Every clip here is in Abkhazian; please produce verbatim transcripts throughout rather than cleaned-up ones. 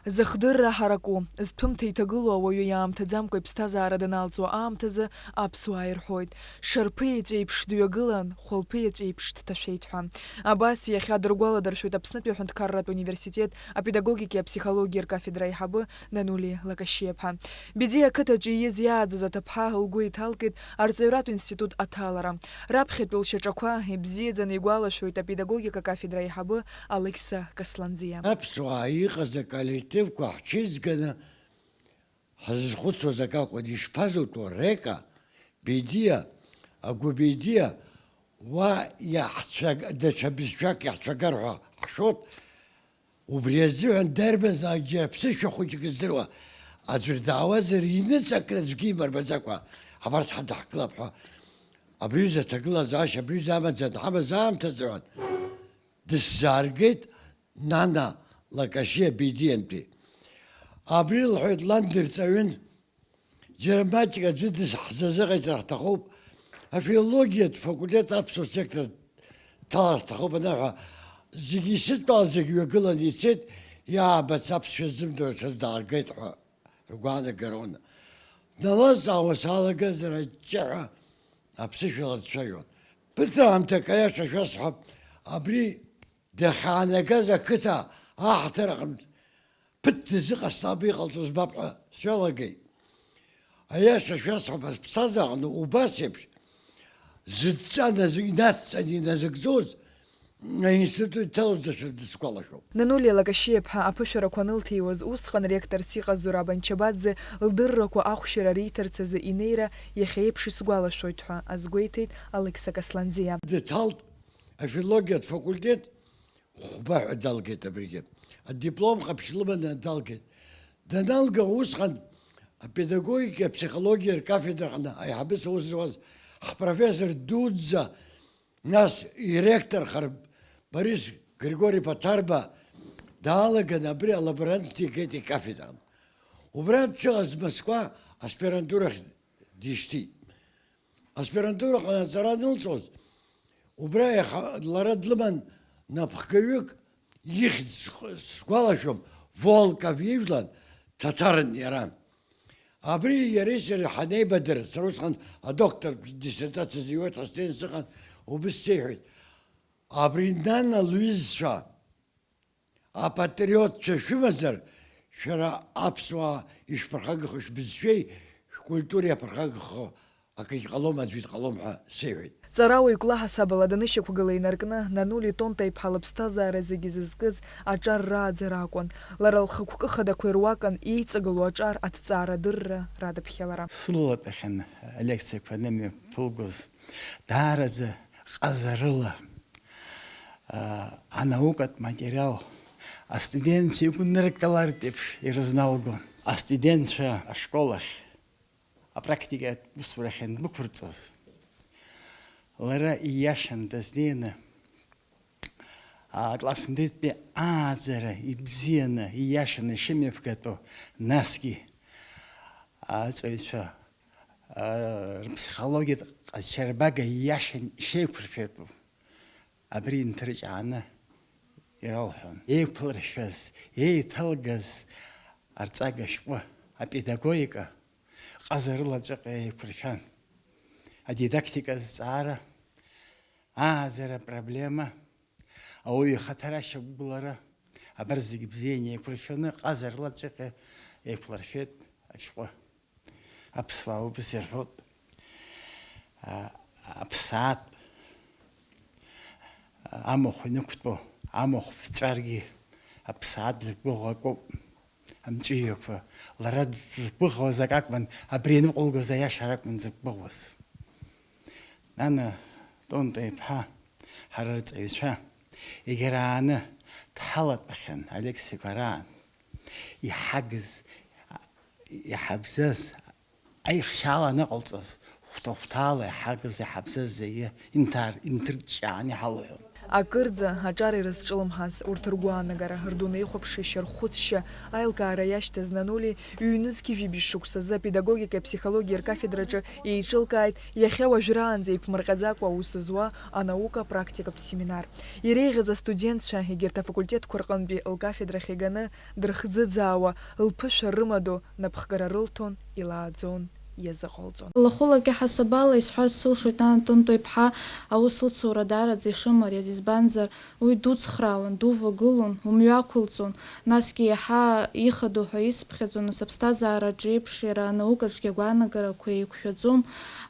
Зыхдырра ҳараку, зҭәымҭа иҭагылоу ауаҩы иаамҭаӡамкәа иԥсҭазаара даналҵуа аамҭазы аԥсуаа ирҳәоит, шарԥы еҵәеиԥш дҩагылан, хәылԥы еҵәеиԥш дҭашәеит ҳәа. Абас иахьа дыргәаладыршәоит Аԥснытәи аҳәынҭқарратә университет апедагогикеи аԥсихологиеи ркафедра аиҳабы Нанули Лакашьиаԥҳа. Бедиа ақыҭаҿы ииз иааӡаз аҭыԥҳа лгәы иҭалкит арҵаҩратә институт аҭалара. Раԥхьатәи лшьаҿақәа ибзиаӡаны игәалашәоит апедагогика кафедра аиҳабы Алықьса Касланӡиа. Аԥсуаа иҟаз аколлективқәа ҳҽеизганы ҳазызхәыцуаз акакәын, ишԥазутәу, Река, Бедиа, Агәыбедиа, уа иаҳцәаг-, даҽа бызшәак иаҳцәагар ҳәа ҳшәоит. Убри азыҳәан дарбанзаалак џьара ԥсышәа хәыҷык здыруа аӡәыр даауазар, иныҵакны аӡәгьы имырбаӡакәа абарҭ ҳадаҳкылап ҳәа, абри аҩыза аҭагылазаашьа, абри аҩыза амаӡа дҳамаз аамҭазы ҳәа дысзааргеит Нана Лакашьиа Бедиантәи. Абри лҳәеит, лан дырҵаҩын. Џьара маҷк аӡәы дыс-, ҳзазыҟаиҵар ҳҭахуп. Афилологиатә факультет аԥсуа сектор дҭалар ҳҭахуп анаҳәа, зегьы исыдтәалаз зегь ҩагыланы ицеит, иаабац аԥсшәа ззымдыруа ҽаӡә дааргеит ҳәа ргәаанагароуны. Дналазҵаауа салагазар аҷҷаҳәа аԥсышәала дцәажәон. Ԥыҭраамҭак аиаша шәасҳәап, абри дахьаанагаз ақыҭа аҳаҭыр аҟынтә ԥыҭ дазыҟасҵап, иҟалҵоз мап ҳәа сҩалагеит. Аиаша шәасҳәап, аԥсҭазаараҟны убас еиԥш зыдҵа назы-, инацҵаны иназыгӡоз аинститут иҭалоз даҽа дысгәалашәоуп. Нанули Лакашьиаԥҳа аԥышәарақәа анылҭиуаз усҟан ректорс иҟаз Зураб Анчабаӡе лдыррақәа ахәшьара риҭарц азы инеира иахьа еиԥш исгәалашәоит ҳәа азгәеиҭеит Алықьса Касланӡиа. Дҭалт афилологиатә факультет, хәба ҳәа далгеит абригьы. Адиплом ҟаԥшь лыманы далгеит. Даналга усҟан апедагогикеи аԥсихологиеи ркафедраҟны аиҳабыс аус зуаз ҳпрофессор дуӡӡа, нас иректорхар Борис Григори-иԥа Ҭарба даалаган абри алаборант дигеит икафедраҟны. Убра дшыҟаз Москва аспирантурахь дишьҭит. Аспирантураҟны аҵара анылҵоз, убра иаха-, лара длыман напхгаҩык, ихьӡ сх-, сгәалашәом, Волков ижәлан, ҭаҭарын иара. Абри иареи сареи ҳанеибадыр, сара усҟан адоктор диссертациа зыҩуеит ҳәа сдеин сыҟан, убыс сеиҳәеит, абри Нана лҩызцәа апатриотцәа шәымазар, шәара аԥсуаа ишәԥырхагахо шәбызшәеи шәкультуреи иаԥырхагахо акгьы ҟалом, аӡәгьы дҟалом ҳәа сеиҳәеит. Ҵарауаҩык лаҳасабала данышьақәгыла инаркны, Нанули Тонта-иԥҳа лыԥсҭазаара зегьы зызкыз аҿар рааӡара акәын. Лара лхықәкы хадақәа ируакын еиҵагылоу аҿар аҭҵаарадырра радыԥхьалара. Сылалатәахьан алекциақәа анымҩаԥылгоз, даараӡа ҟазарыла, аа, анаукатә материал астудентцәа игәныркылартә еиԥш ирызналгон. Астудентцәа ашкол ахь апрактикатә усурахь иандәықәырҵоз, лара ииашан дазнеины, акласс нҭыҵтәи ааӡара ибзианы, ииашаны ишымҩаԥгатәу, насгьы аҵаҩцәа, а, рыԥсихологиатә ҟазшьарбага ииашан ишеиқәыршәатәу, абри инҭырҷааны иралҳәон. Еиқәлыршәаз, еиҭалгаз арҵага шәҟәы, апедагогика ҟазарылаҵәҟьа еиқәыршәан. Адидактика азҵаара, ааӡара проблема, ауаҩы ихаҭара ашьақәгылара, абар зегь бзианы еиқәыршәаны, ҟазарылаҵәҟьа еиқәлыршәеит ашәҟәы. Аԥсуаа убас ирҳәоит, а, аԥсаатә, а, амахә инықәтәоу, амахә ԥҵәаргьы аԥсаатә зықәгәыӷуа акоуп. Амҵәыжәҩақәа, лара дзықәгәыӷуаз ак акәын, абри ианыҟәылгоз аиаша ракәын дзықәгәыӷуаз. Нана Тонта-иԥҳа, ҳара рҵаҩцәа, егьарааны дҳалатәахьан алекциақәа раан. Иҳагыз, иҳабзаз, аихшьаала аныҟалҵаз, хәҭа-хәҭаала иҳагыз, иҳабзаз зегьы инҭар-, инҭырҷҷааны иҳалҳәон. Акырӡа аҿар ирызҿлымҳаз урҭ ргәаанагара, рдунеихәаԥшышьа, рхәыцшьа аилкаара иашьҭаз Нанули ҩнызқьи жәибжь шықәсазы апедагогикеи аԥсихологиеи ркафедраҿы еиҿылкааит иахьа уажәраанӡа иԥмырҟьаӡакәа аус зуа анаука практикатә семинар. Иреиӷьыз астудентцәа егьырҭ афакультетқәа рҟынтәи лкафедрахь иганы дырхӡыӡаауа, лԥышәа рымадоу напхгара рылҭон, илааӡон, иазыҟалҵон. Лахәылак иаҳасабала исҳәарц сылшоит, Нана Тонто-иԥҳа аус лцура даараӡа ишымариаз, избанзар, уи дуцхраауан, дувагылон, умҩақәылҵон, насгьы иаҳа ихадоу ҳәа исԥхьаӡон, нас аԥсҭазаараҿ еиԥш иара анаукаҿгьы агәаанагарақәа еиқәшәаӡом.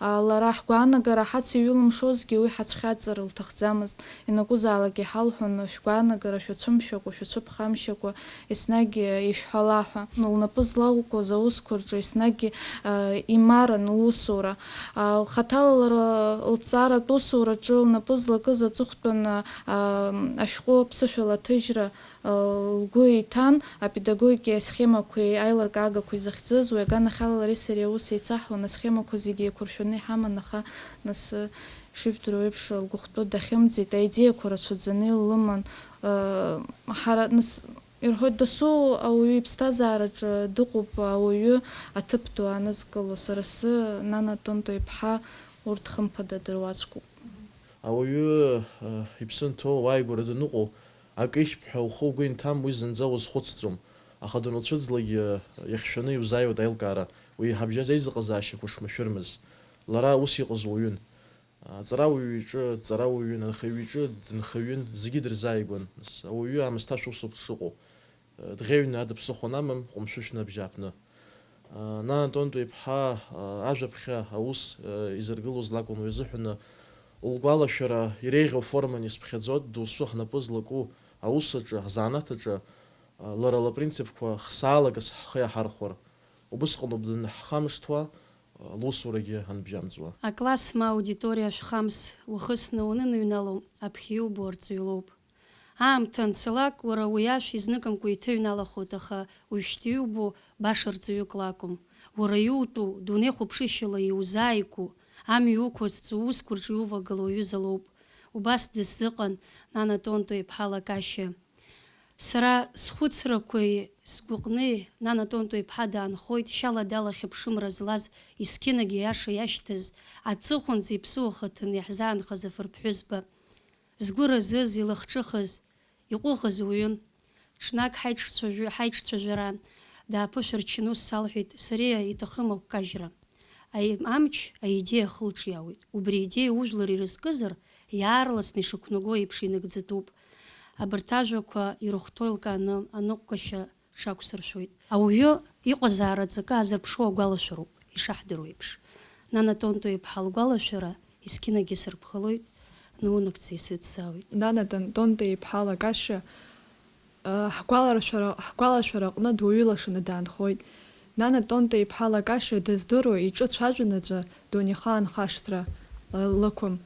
А, лара ҳгәаанагара ҳацеиҩылымшозгьы уи ҳацәхьаҵыр лҭахӡамызт. Ианакәызаалак иҳалҳәон, шәгәаанагара шәацәымшәакәа, шәацәыԥхамшьакәа, еснагь ишәҳәала ҳәа. Лнапы злалкуаз аусқәа рҿы еснагь, а, имаран лусура. А, лхаҭала лара лҭҵааратә усураҿы лнапы злакыз аҵыхәтәан, а, ашәҟәы аԥсышәала аҭыжьра, а, лгәы иҭан, апедагогикеи асхемақәеи аилыркаагақәеи захьӡыз, уи аганахьала лареи сареи аус еицаҳуан, асхемақәа зегьы еиқәыршәаны иҳаман, аха нас, шижәдыруа еиԥш, лгәыхәтәы дахьымӡеит, аидеиақәа рацәаӡаны илыман. Ҳара, нас, ирҳәоит, дасу ауаҩы иԥсҭазаараҿы дыҟоуп ауаҩы аҭыԥ ду аанызкыло. Сара сзы Нана Тонто-иԥҳа урҭ хымԥада дыруаӡәкуп. Ауаҩы, э, иԥсы нҭо, уааигәара даныҟоу, акы ихьп ҳәа ухы угәы инҭам, уи зынӡа уазхәыцӡом. Аха дануцәыӡлакгьы, э, иахьшәаны иузааиуеит аилкаара, уи иҳабжьаз аизыҟазаашьақәа шмашәырмыз. Лара ус иҟаз уаҩын. Аҵарауаҩ иҿы дҵарауаҩын, анхаҩы иҿы дынхаҩын, зегьы дырзааигәан. Нас ауаҩы аамысҭашәа усоуп дшыҟоу. Дӷьеҩны адыԥсыхәа анамам, ҟәымшәышәны абжьааԥны. Нана Тонто-иԥҳа ажәаԥхьа аус изыргылоз лакәын уи азыҳәаны, лгәалашәара иреиӷьу форман исԥхьаӡоит, досу ҳнапы злаку аус аҿы, ҳзанааҭ аҿы, лара лпринципқәа хсаалакас ҳхы иаҳархәар. Убысҟаноуп данҳхамышҭуа, лусурагьы анбжьамҵуа. Акласс ма аудиториа шәхамс уахысны уаныҩнало, аԥхьа иубо арҵаҩы лоуп. Аамҭа анцалак, уара уи ашә изныкымкәа иҭыҩналахоит, аха уажәшьҭа иубо баша рҵаҩык лакәым. Уара иутәу, дунеихәаԥшышьала иузааигәоу, амҩа уқәызҵо, уусқәа рҿы иувагалоу аҩыза лоуп. Убас дысзыҟан Нана Тонто-иԥҳа Лакашьа. Сара схәыцрақәеи сгәыҟнеи, Нана Тонто-иԥҳа даанхоит, шьала далахьыԥшымра злаз, есқьынагь аиаша иашьҭаз, аҵыхәанӡа иԥсыуа хыҭаны иаҳзаанхаз афырԥҳәызба. Згәы разыз, илахҿыхыз, иҟәыӷаз уаҩын. Ҽнак ҳаиҿцәажәо-, ҳаиҿцәажәара дааԥышәырччан ус салҳәеит, сара иҭахым агәкажьра. Аи-, амч аидеиа ахылҿиаауеит. Убри аидеиа ужәлар ирызкызар, иаарласны ишықәнаго еиԥш инагӡатәуп. Абарҭ ажәақәа ирыхәҭоу еилкааны аныҟәгашьа рҽақәсыршәоит. Ауаҩы иҟазаара аҵакы азырԥшуа агәалашәароуп, ишаҳдыруа еиԥш. Нана Тонто-иԥҳа лгәалашәара есқьынагьы сырԥхалоит, наунагӡа исыцзаауеит. Нана Тон-, Тонто-иԥҳа Лакашьа, э, ҳгәаларшәара, ҳгәалашәара аҟны дуаҩы лашаны даанхоит. Нана Тонто-иԥҳа Лакашьа дыздыруа иҿы цәажәанаҵәа дунеихаан хашҭра, э, лықәым.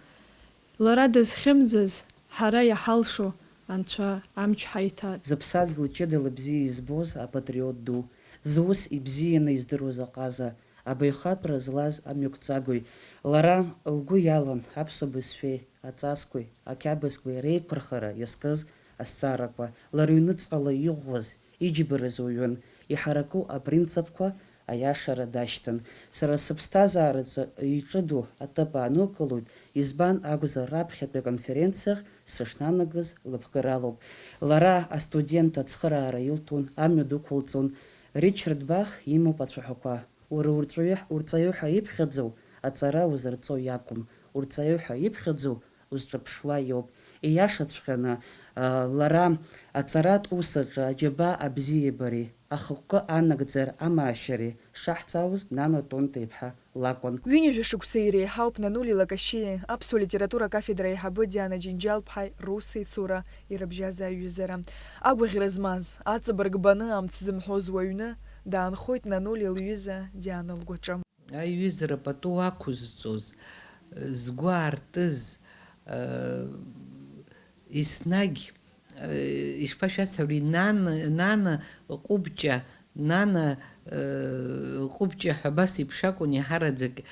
Лара дызхьымӡаз ҳара иҳалшо Анцәа амч ҳаиҭат. Зыԥсадгьыл ҷыдала бзиа избоз апатриот ду, зус ибзианы издыруаз аҟаза, абаҩхатәра злаз амҩақәҵагои, лара лгәы иалан аԥсуа бызшәеи аҵасқәеи ақьабзқәеи реиқәырхара иазкыз азҵаарақәа, лара ҩныҵҟала иӷәӷәаз, иџьбараз уаҩын, иҳараку апринципқәа аиашара дашьҭан. Сара сыԥсҭазаараҿы иҿыду атәы аанылкылоит, избан акәзар, раԥхьатәи аконференциахь сышнанагаз лыԥхгаралоуп. Лара астудент ацхыраара илҭон, амҩа дықәылҵон. Ричард Бах имоуп ацәаҳәақәа. Уара урҵаҩы, урҵаҩы ҳәа иԥхьаӡоу аҵара узырҵо иакәым, урҵаҩы ҳәа иԥхьаӡоу узҿыԥшуа иоуп. Ииашаҵәҟьаны, а, лара аҵаратә усаҿы аџьабаа абзиабареи ахықәкы анагӡара амаашьареи шаҳҵаауаз Нана Тонто-иԥҳа лакәын. Ҩынҩажәа шықәса иреиҳауп Нанули Лакашьиеи аԥсуа литература акафедра аиҳабы Диана Џьынџьал-ԥҳаи рус еицура ирыбжьаз аиҩызара. Агәаӷьра змаз, аҵабырг баны амц зымҳәоз уаҩны, даанхоит Нанули лҩыза Диана лгәаҿы. Аиҩызара пату ақәызҵоз, згәы аартыз, еснагь, ишԥашәасҳәари, нан, нана ҟәыбҷа Нана, э, Ҟәыбҷа ҳәа абас еиԥш акәын иаҳараӡак, э,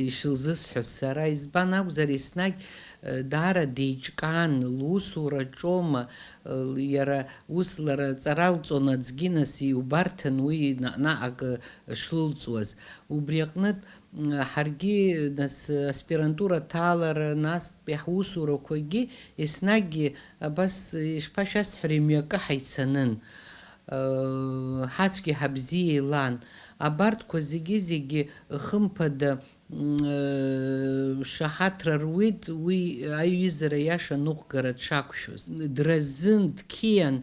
ишылзысҳәоз сара. Избан акәзар, еснагь, э, даара деиҿкаан, лусураҿома, э, иара ус лара аҵара лҵон, аӡгьы нас иубарҭан уи наҟ-наҟ акы шлылҵуаз. Убри аҟнытә, м, ҳаргьы нас аспирантура аҭалара, настәи ҳусурақәагьы еснагь абас, ишԥашәасҳәари, мҩакы ҳаицанын. Э, ҳацәгьа ҳабзиа илан. Абарҭқәа зегьы-зегьы, хымԥада, м, э, шаҳаҭра руеит уи аиҩызара иаша аныҟәгара дшақәшәоз. Дразын, дқьиан,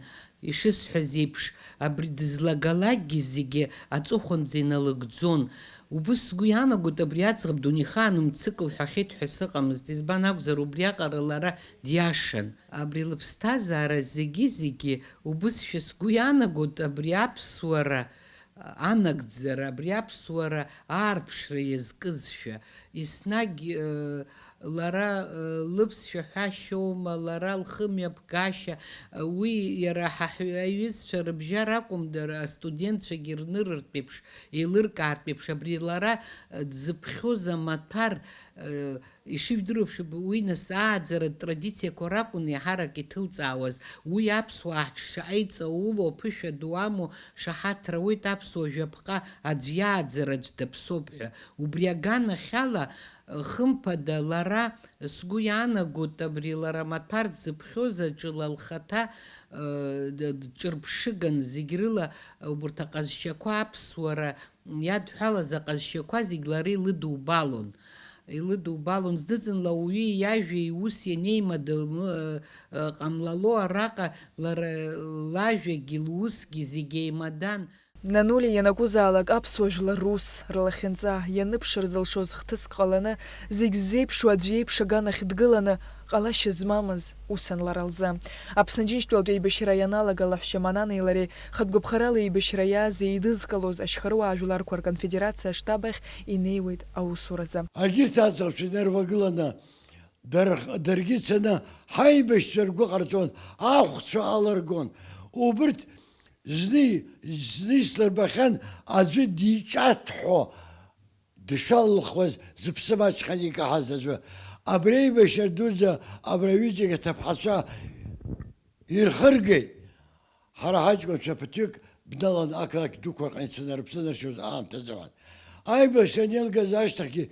ишысҳәаз еиԥш, абри дызлагалакгьы зегьы аҵыхәанӡа иналыгӡон. Убыс сгәы иаанагоит, абри аӡӷаб дунеихаан мцык лҳәахьеит ҳәа сыҟамызт, избан акәзар, убриаҟара лара диашан. Абри лыԥсҭазаара зегьы-зегьы убысшәа сгәы иаанагоит, абри аԥсуара анагӡара, абри аԥсуара аарԥшра иазкызшәа. Еснагь, э, лара, э, лыԥсшәа ҳәашьоума, лара лхымҩаԥгашьа, э, уи иара ҳа ҳҩ-, аҩызцәа рыбжьара акәым, дара астудентцәагьы рнырыртә еиԥш, еилыркаартә еиԥш, абри лара, э, дзыԥхьоз амаҭәар, э, Ишыжәдыруа еиԥш, уи нас ааӡаратә традициақәа ракәын иаҳарак иҭылҵаауаз. Уи аԥсуаа ҳҿы шаҟа иҵаулоу, аԥышәа ду амоу шаҳаҭра ауеит аԥсуа жәаԥҟа аӡә иааӡара аӡә даԥсоуп ҳәа. Убри аганахьала, хымԥада, лара, сгәы иаанагоит, абри лара амаҭәар дзыԥхьоз аҿы ла лхаҭа, э, д-, дҿырԥшыган, зегь рыла убарҭ аҟазшьақәа аԥсуара иадҳәалаз аҟазшьақәа зегь лара илыдубалон. Илыдубалон зны-зынла ауаҩы иажәеи иуси анеимадоу, ы, ы, ҟамлало араҟа лара лажәагьы лусгьы зегь еимадан. Нанулиа ианакәызаалак аԥсуа жәлар рус, рлахьынҵа, ианыԥшыр зылшоз хҭыск ҟаланы, зегь ззеиԥшу аӡә иеиԥш аганахь дгыланы, ҟалашьа змамыз усан лара лзы. Аԥсны Џьынџьтәылатә еибашьра ианалага лаҳәшьа Мананеи лареи хатә гәаԥхарала еибашьра иааз еидызкылоз ашьхаруаа жәларқәа рконфедерациа аштаб ахь инеиуеит аусуразы. Агьырҭ аӡӷабцәа инарывагыланы, дара, даргьы цаны ҳаибашьцәа ргәы ҟарҵон, ахәцәа алыргон. Убырҭ зны, зны ислырбахьан аӡәы диҿаҭәҳәо дшалылхуаз, зыԥсы маҷханы икаҳаз аӡәы. Абри аибашьра дуӡӡа абри аҩыџьагь аҭыԥҳацәа ирхыргеит. Ҳара ҳаҷкәынцәа ԥыҭҩык бналан ақалақь дуқәа рҟны ицаны рыԥсы ныршьоз аамҭазы ҳәа. Аибашьра анеилгаз ашьҭахьгьы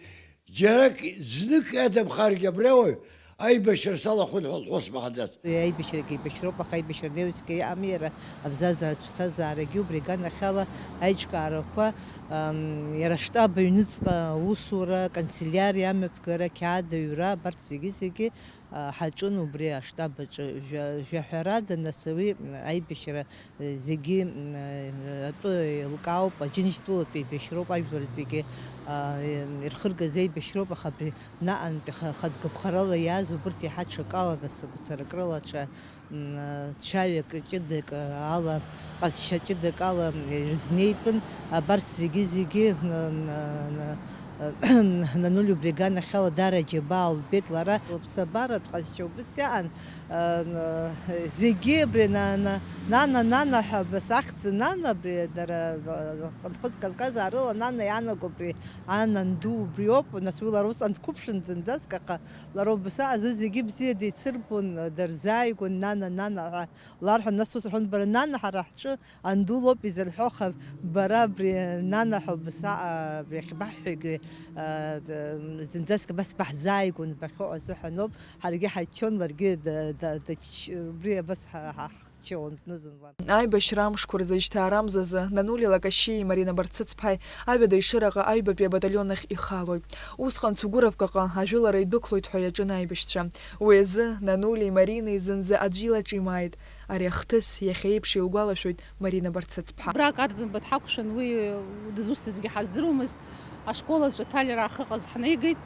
џьарак знык иадамхаргьы абри ауаҩ аибашьра салахәын ҳәа лҳәо смаҳаӡац. Уи аибашьрагьы еибашьроуп, аха аибашьра неиуеит зегьы иаами иара абзазаратә ԥсҭазаарагьы убри аганахьала аиҿкаарақәа, ам, иара аштаб аҩныҵҟа аусура, аканцелиариа, амҩаԥгара, ақьаад аҩра, абарҭ зегьы-зегьы, а, ҳаҿын убри аштаб аҿы. Жәа-, жәаҳәарада, нас, уи аибашьра, э, зегьы, м, э, атәы еилкаауп, Аџьынџьтәылатә еибашьроуп, ажәлар зегьы, а, э, ирхыргаз аибашьроуп, аха абри наҟантәи ха-, хатә гәаԥхарала иааз убырҭ иаҳа ҽакала, нас, агәцарак рыла ҽа, м, цәаҩак ҷыдак ала, ҟазшьа ҷыдак ала ирызнеитәын. Абарҭ зегьы-зегьы, н-, н-, н-, Нанули убри аганахьала даара аџьабаа лбеит лара. Лыԥсабаратә ҟазшьа убыс иаан, н-, зегьы абри на-, на-, Нана, Нана ҳәа абас ахьӡ Нана, абри дара, н-, Нхыҵ Кавказаа рыла Нана иаанаго абри анан ду убриоуп, нас уи лара усҟан дқәыԥшын зынӡаск, аха лара убас аҟазы зегьы бзиа деицырбон, дырзааигәан, Нана, Нана ҳәа ларҳәон, нас ус рҳәон, бара, Нана, ҳара ҳҿы анду лоуп изырҳәо, аха бара абри Нана ҳәа убас аҟа, абри ахьбаҳҳәогьы, а, д-, зынӡаск абас баҳзааигәан, бахьыҟоу азыҳәаноуп, ҳаргьы ҳаччон, ларгьы да-, да-, дачч-, убри абас ҳа-, ҳа-, ҳччон зны-зынла. Аибашьра амшқәа рзы, жьҭаарамзазы, Нанули Лакашьиеи Марина Барцыцԥҳаи Аҩада Ешыраҟа аҩбатәи абаталион ахь ихалоит. Усҟан Цугуровкаҟа ажәылара идәықәлоит ҳәа иаҿын аибашьцәа. Уи азы Нанулеи Маринеи зынӡа аӡә илаҿимааит. Ари ахҭыс иахьа еиԥш илгәалашәоит Марина Барцыцԥҳа. Брак Арӡынба дҳақәшәан, уи дызусҭазгьы ҳаздыруамызт. Ашкол аҿы аҭалара ахы ҟаз ҳнеигеит.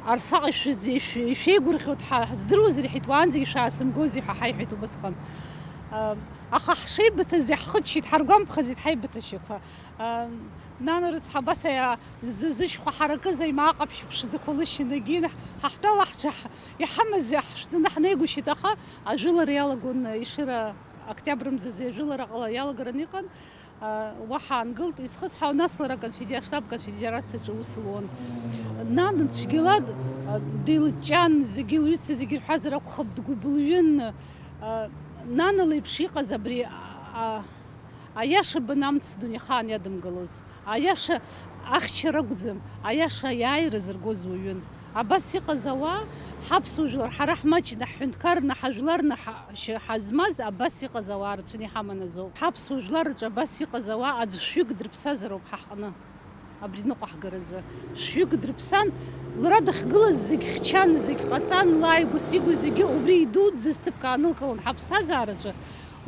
Арсаҟа ишәыз-, ишә-, ишәеигәырӷьоит ҳа-, ҳаздыруазар, иҳәеит, уаанӡагьы шәаасымгози ҳәа ҳаиҳәеит убысҟан. Аха ҳшеибыҭаз иаҳхыччеит, ҳаргәамԥхаӡеит ҳаибыҭашьақәа. Нана рыцҳа, абас аиа-, зы-, зышьхәа ҳаракыз аимаа ҟаԥшь ԥшӡақәа лышьны, егьи ҳа ҳтәала ҳҽаҳ-, иҳамаз иаҳшәҵаны ҳнеигәышьеит, аха ажәылара иалагон, Ешыра октиабр мзазы ажәылара ҟала иалагараны иҟан. Уа ҳаангылт, исхысҳәаау, нас лара аконфедера-, аштаб конфедерациаҿы аус луан. Нан цәгьала, а, деилыҷҷан, зегьы лҩызцәа зегьы рҳәазар акәхап, дгәыбылҩын. А, нана леиԥш иҟаз абри, а, аиаша банамц дунеихаан иадымгалоз. Аиаша ахьчара акәӡам, аиаша аиааира зыргоз уаҩын. Абас иҟаз ауаа, ҳаԥсуа жәлар, ҳара ҳмаҷны, ҳҳәынҭқарны, ҳажәларны ҳа-, шьа-, ҳазмаз, абас иҟаз ауаа рацәаны иҳаман азоуп. Ҳаԥсуа жәлар рҿы абас иҟаз ауаа аӡә шәҩык дрыԥсазароуп ҳа ҳҟны. Абри ныҟәаҳгаразы шәҩык дрыԥсан, лара дахьгылаз зегь хьчан, зегь ҟаҵан, лааигәа-сигәа зегьы убри идуӡӡаз ҭыԥк аанылкылон ҳаԥсҭазаараҿы.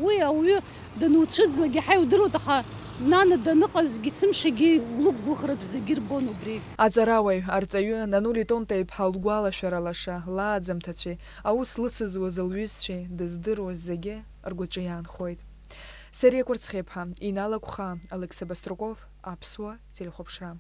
Уи ауаҩы дануцәыӡлакгьы, ҳа иудыруеит, аха нана даныҟазгьы, сымшагьы, лықәгәыӷратә зегьы рбон убри. Аҵарауаҩ, арҵаҩы Нанули Тонта-иԥҳа лгәалашәара лаша, лааӡамҭацәеи, аус лыцызуаз лҩызцәеи, дыздыруаз зегьы ргәаҿы иаанхоит. Сариа Кәарцхеиԥҳа, Инал Агәхаа, Алықьса Баструков, Аԥсуа телехәаԥшра.